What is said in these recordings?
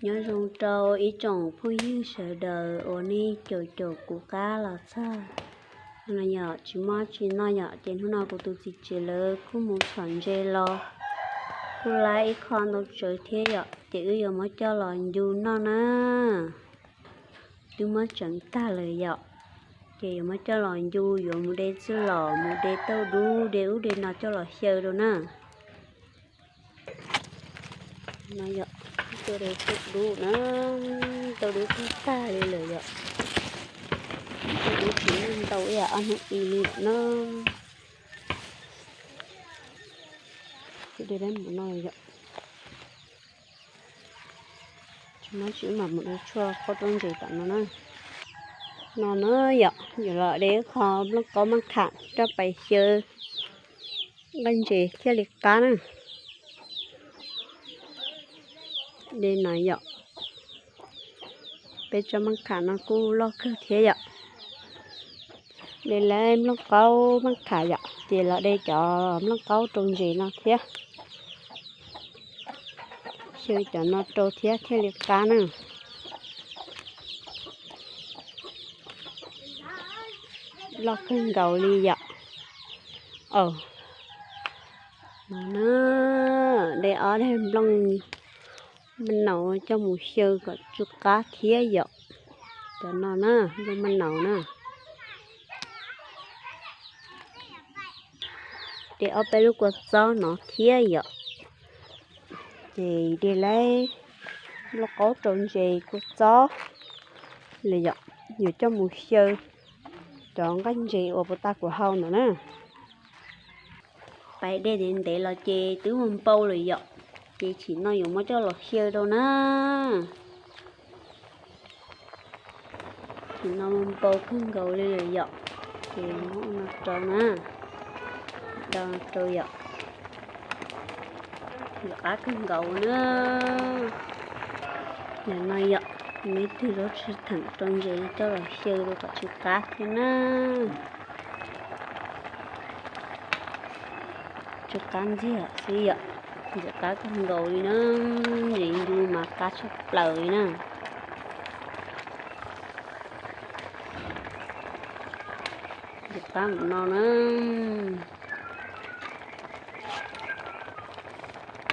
Nyob zoo rau ib tsoom phooj ywg sawv daws uas nej caum caum kuv qab los txog no yom, tsis muaj tsis noj yom, ces hnub no kuv tus txiv tsev lawv kuj mus txhom ntses los, kuj laib ib qho ntau tsawv thiab yom, ces wb yuav muab coj los ncu noj na. Twb muab tseev tag lawm yom, ces yuav muab coj los ncu, yuav mus de txwj lom, mus de tauj dub, de ub de no coj los xyaw rau na. No yom, tuaj de tauj dub na, tauj dub tag tag li lawm yom. Tauj dub tsis muaj ntau ib yam ob hnub i li lawm na. Ces de lawm mus no yom. Tsis muaj tsis mam mus de tshuaj qaub rau ntses tom no na. No na yom, yuav los de ib qho nplooj qaub mab kham rau pais xyaw nqaij ntses thiaj li qab na. De no yom, peb tsob mab kham no kuj loj kawg thiab yom. De lawm nplooj qaub mab kham yom, ces los de cov nplooj qaub rau ntses no thiab. Xyaw cov no rau thiab thiaj li qab na. Loj kawg nkaus li yom. Aws, no na, de ob daim nplooj maj naus coj mus xyaw kom tsw qab thiab yom. Cov no na, nplooj maj naus na. De ob peb lub kua txob no thiab yom. Ces de lawm nplooj qaub rau ntses kua txob lawm yom, yuav coj mus xyaw cov nqaij ntses uas puas tas kuv hau ntawd na. Pais de ntev ntev los ces twb mus npau lawm yom, ces chim no yuav muab coj los xyaw rau na. Chim no mus npau kawg nkaus li lawm yom, ces muab ua no rau na, do rau yom, ntxim qab kawg nkaus na. Yam no yom, muaj ib tug zaub tsis theem rau ntses no coj los xyaw rau kom tsw qab thiab na. Tsw qab ntxiag xwb yom, ntxim qab kawg nkaus li na. Ntses ncu mas qab tshaj plaws li na. Ntxim qab mus no na.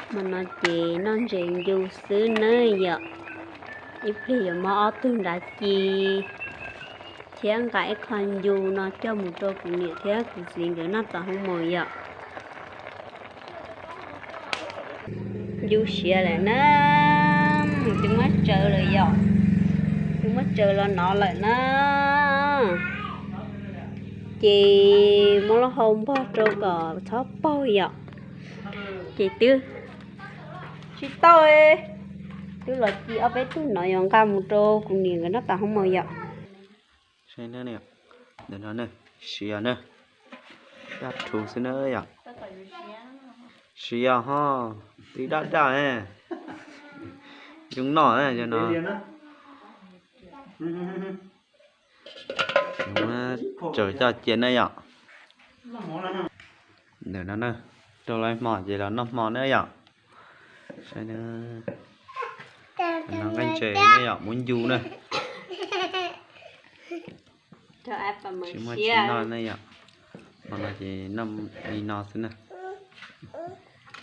Hmo no ces noj ntses ncu xwb nawb yom. Ib pliag yuav muab ob tug nrad ci thiab nqa ib qho ncu no coj mus rau kuv niam thiab kuv txiv nkawd noj tom hoob mos yom. Ncu siav lawm na, twb muab tsaws lawm yom, twb muab tsaws los no lawm na. Ces muab lub hau npog rau kom txhob paug yom. Ces twb tsis tau, twb los ci ob peb tug no yuav nqa mus rau kuv niam nkawd noj tom hoob mos yom. Ntawm no siav na, daj rhuv xwb na yom. Siav ho, twb daj daj, zoo noj na yom no. Tsaws coj cia na yom. Ntawm no na, rau lawv hmo ces los noj hmo na yom. Saib na, noj nqaij ntses na yom, muab ncu na. Tsis muaj tsis noj na yom. Hmo no ces noj li no xwb na.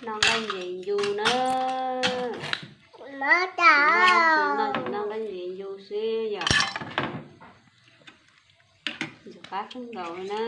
Noj nqaij ntses ncu na. Noj nqaij ntses ncu xwb yom. Ntxim qab kawg nkaus na.